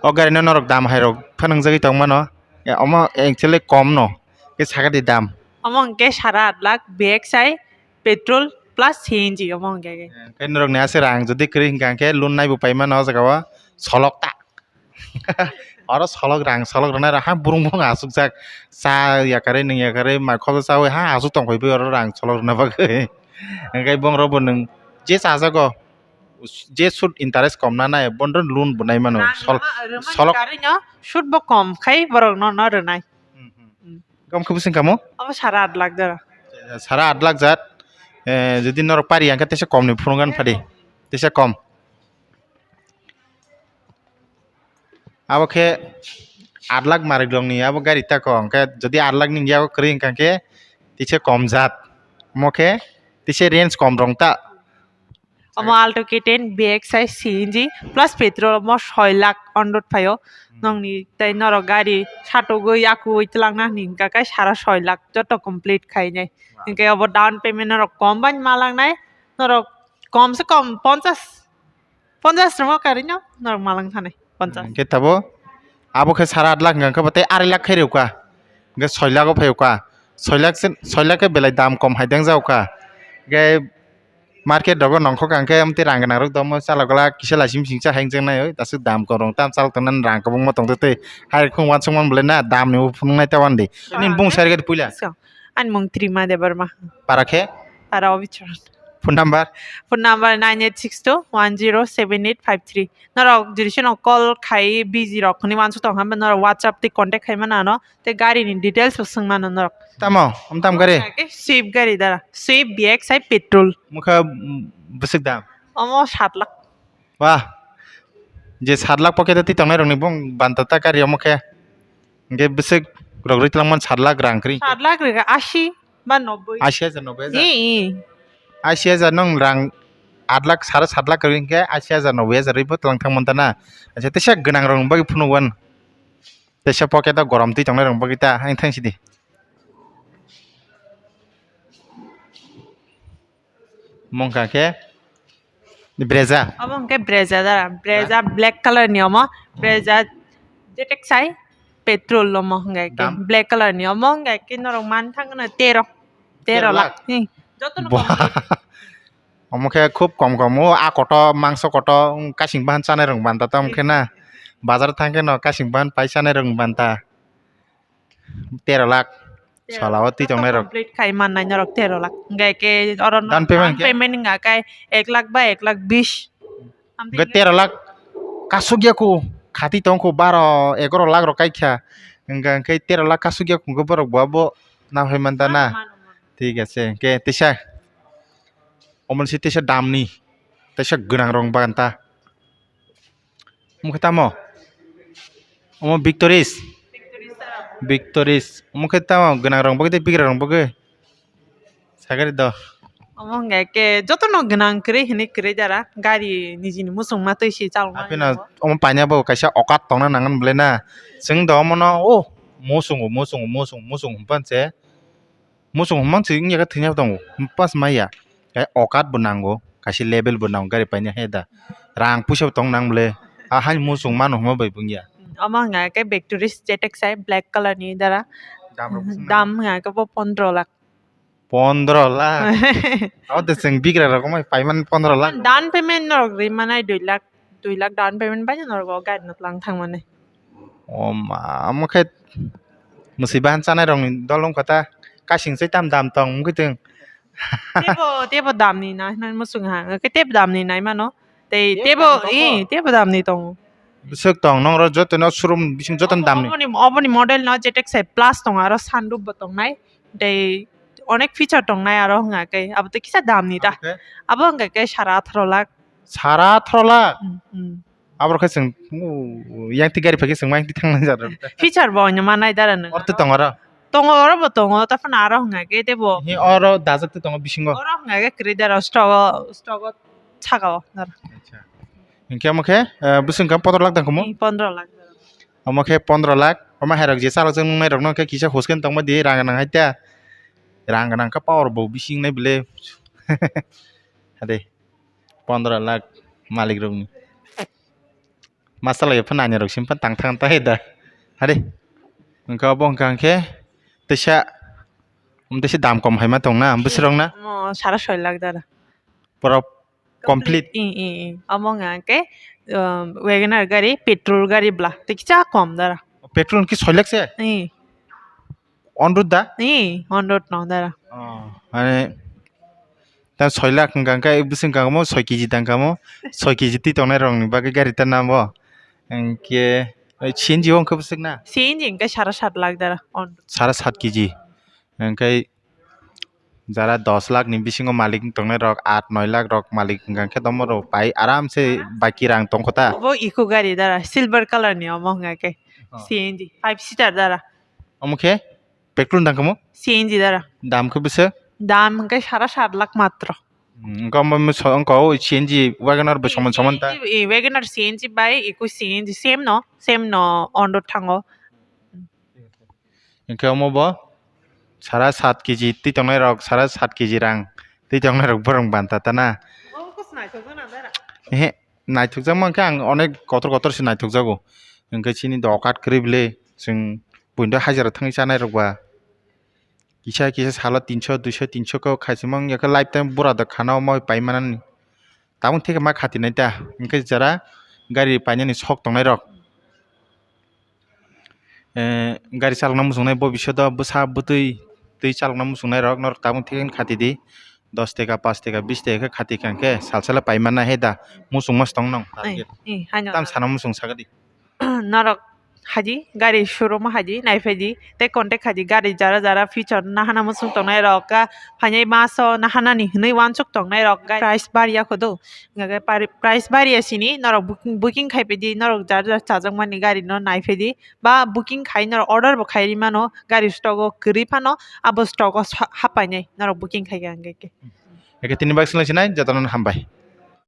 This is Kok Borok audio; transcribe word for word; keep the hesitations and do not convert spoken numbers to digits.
O gari no norok dam hai rok phanang jagwi tong mano. E, omo actually kom no. Ke saka di dam. Omo hwnkhe sara aat lakh B X I petrol plus C N G omo hwnkhe. Hwnkhe norok ni aswk rang jodi kwrwi hwnkha hwnkhe loan naibo pai mano o jaga o solok ta. Oro solok rang, solok rwnai rok ha burung burung aswk jak. Cha yakarwi nwng yakarwi mai khobsa chawi ha aswk tong phai oro rang solok rwna bagwi. Hwnkhe bong rok bo nwng je chajago je sud interest kom na nai bondo loan bo nai mano. Rang sol-, rwma-, rwmani solok karwi no sud bo kom khai borok no, no rwnai. Hmm, hmm. Hmm. Kom khe bwswng kamo? Abo sara aat lakh dara. Sara aat lakh jat. Eh, jodi norok pari yang khe tesa kom ni phunukgan phadi. Tesa kom. Abo khe aat lakh marik rokni abo gari tako, hwnkhe jodi aat lakh ni yago kwrwi hwnkha khe tisa kom jat, omo khe tisa range kom rong ta. Omo Alto K ten B X I C N G plus petrol omo soi lakh on road phaio. Hmm. Nongni tei norok gari satugwi yakugwi twlangna hwnwi hwnkha khe sara soi lakh joto complete khainai. Wow. Hwnkhe obo down payment norok kom bai malangnai, norok kom se kom ponchash Ponchash rwma karino norok malang thani, ponchash. Hwnkhe tabo abo khe sara aat lakh hwnkha khe bo tei arai lakh khe rwkha. Hwnkhe soi lakh o phaikha. Soi lakh se, soi lakh khe belai dam kom hai dengjaokha. Hwnkhe market rogo nongkhorkha hwnkhe amtwi rang gwnang rok domo chalok glak kisa laisim singcha hai wngjaknai oi aswk dam kom rok tam chalok tongnani rang kwbangma tongtwi tei hai rok khung uansukmani belai na dam ni bo phunuknai ta uandi. Nini bung sari gadi puila. Ani mung Trima Debbarma. Para khe? Para Obichar. Phone number? Phone number nine eight six two one zero seven eight five three. Norok jodi seno call khai busy rok hwnwi uansuk tong kha, norok WhatsApp tei contact khai mano ano, tei gari ni details bo swng mano norok. Tamo, om tam gari? Swift gari dara, Swift B X I petrol. Mukha, mm, bwswk dam? Omo sat lakh. Wah, je sat lakh pocket o twi tongnai rokni bong banta ta gari omo khe. Hwnkhe bwswk rok rwi twlangmani sat lakh rang kwrwi. Sat lakh rega, ashi ba nobboi. Ashi hajar, nobboi hajar? Ee, ee. Ashi hajar nung rang aat lakh, sare sat lakh kwrwi hwnkhe ashi hajar, nobboi hajar rwi bo twlang thang manta na. Acha tesa gwnang rokni bagwi phunuk wan. Tesa pocket o gorom twi tongnai rokni bagwi ta, ang thang sidi. Mungkha khe Brezza. Obo hwnkhe Brezza dara. Brezza black color ni omo. Brezza Z X I petrol omo hwnkhe khe. Dam? Black color ni omo hwnkhe khe norok man thangno tero. Tero lakh. Tero lakh. Hmm. Jotono complete. Omo khe khub kom kom. O a koto, mangso koto, kasing bahan chanai rok banta ta omo khe na. Bazar thang khe no kasing bahan pai chanai rok banta. Tero lakh. Tero lakh. Sala o twi tongnai rok. Complete khai mannai norok tero lakh. Hwnkhe khe oro down payment khe? Down payment wngkha khe ek lakh ba ek lakh bish. Hwnkhe tero lakh kasuk ya kho, khati tong kho baro egaro lakh rok kai kha. Hwnkhe, hwnkhe tero lakh kasuk ya kho, hwnkhe borok bo abo na hoi man ta na. Mano, mano, mano. Thik ase, hwnkhe tisa omo se tisa dam ni, tisa gwnang rok bagan ta. Omo khe tamo? Omo Victoris. Victoris. Omo khe tamo gwnang rok bagwi tei bigra rok bagwi? Sagari do. Omo hwnkhe khe jotono gwnang kwrwi hinwi kwrwi dara. Gari nijini muchungma twi si chalokma. Hapheno omo paina bo kaisa okat tongna nangan bwle na. Chwng do omono o muchungo, muchungo, muchungo, muchungo hwnphan se. Muchung hwnmang se wngya khe thwina tongo, pas maya. Khe okat bo nango, kaisa level bo nango gari paina he da. Rang puisa bo tong nang bole. A haini muchung mano hwnma bai bo wngya. Omo hwnka khe Victoris Z X I black color ni dara. Dam rok bwswk dam nango? Hwnka khe bo pondro lakh. Pondro lakh? Abo de chwng bigra rok mai paiman pondro lakh. Down payment norok ri manai dui lakh. Dui lakh down payment bai norok o gari no twlang thangmani. O ma, omo khe mwswi bahan chanai rokni dol wngkha ta. Kasing se tam dam tong wngkhe twng. Tebo, tebo dam ni na, na muchung ha. Khe tebo dam ni nai mano. Tei tebo, tebo dam ni tongo. I, tebo dam ni tongo. Bwswk tong, nong ro joto no showroom bising joto ni dam ni. Oboni, oboni model no Z X I plus tongo, aro sunroof bo tongnai. Tei onek feature tongnai aro hwnga khe. Abo tei kisa dam ni ta. Abo khe? Abo hwnga khe sara atharo lakh. Sara atharo lakh? Hmm, hmm. Abo khe chwng, uh, yang twi gari phai khe chwng yang twi thang nai jaro. Feature bo oino manai dara nang. Ortwi tongo aro? Tongo, oro bo tongo, ta phano aro hwnga khe tebo. He oro dajak twi tongo bisingo? Oro hwnga khe kwrwi dara, stock o, stock o saka o dara. Acha. Hinkhe omo khe, eh, bwswk khe pondro lakh tang khumu? Ee, pondro lakh dara. Omo khe pondro lakh, omo hai rok je chalok jak nungnai rok no khe kisa hus khe tongma di rang nang hai ta. Rang nang khe power bo bising nai bwle. Hade. Pondro lakh malik rokni. Masala ya phano ani rok sim phano tang thang ta he da. Hari. Engka obo engka khe tesa, um, tesa dam kom hai ma tong na, bwswrok na? Mo sara soi lakh dara. Pura complete? I, i, i. Omo engka khe, um, Wagoner gari, petrol gari bla. Tei kicha kom dara. Petrol ki soi lakh se? I. On road da? I, on road no dara. Oh, mane, ta soi lakh hwnka hwnkhe, bwswk hwnka mo soi kg tang kamo, soi kg twi tongnai rokni bagwi gari ta namo. Hwnkhe, oi, C N G o hwnkhe bwswk na? C N G hwnkhe sara sat lakh dara, on road. Sara sat kg. Hwnkhe, jara dos lakh ni bisingo malik wng tongnai rok, aat noi lakh rok malik hwnka hwnkhe, tomo rok bai aram se baki rang tongkho ta. Bo eco gari dara, silver color ni omo hwnka khe. Oh. C N G, five seater dara. Omo khe petrol dam kamo? C N G dara. Dam khe bwswk? Dam hwnkhe sara sat lakh matro. Hmm, wngkha omo so-, wngkha o C N G Wagoner bo soman soman ta? C N G, eh, Wagoner C N G bai eco C N G same no, same no on road thango. Hwnkhe omo bo sara sat kg twi tongnai rok, sara sat kg rang twi tongnai rok borok banta ta na? Ehe, naithokjakma hwnkhe ang onek kotor kotor se naithokjago. Hwnkhe chini dokat kwrwi bwle chwng buino hajira thangwi chanai rok ba. Kisa kisa salo tinso, duiso, tinso khe khaisima wngya khe lifetime bura da khana omo pai manani. Tabuk theke ma khatinai ta, hwnkhe jara gari painani sok tongnai rok. Eh, gari chalokna muchungnai bo bisodo bwsa bwtwi twi chalokna muchungnai rok norok tabuk theke khati di. Dos teka, pas teka, bis teka khe khati kha hwnkhe sal sala pai manna he da muchung mas tong nong. Ai, eh, haino. Tam sana muchung sagadi. Norok haji gari showroom haji naiphai di tei contact haji gari jara jara feature nahana muchung tongnai rok ka phainai maso nahanani hinwi uansuk tongnai rok price bariya khodo hwnkhe price bariya sini norok booking, booking khaiphai di norok jara jara chajakmani gari no naiphai di ba booking khai norok order bo khai ri mano gari stock o kwrwi phano abo stock o sa-, hapainai norok booking khai kha hwnkhe. Eke tini bak swlai sinai jotono hambai.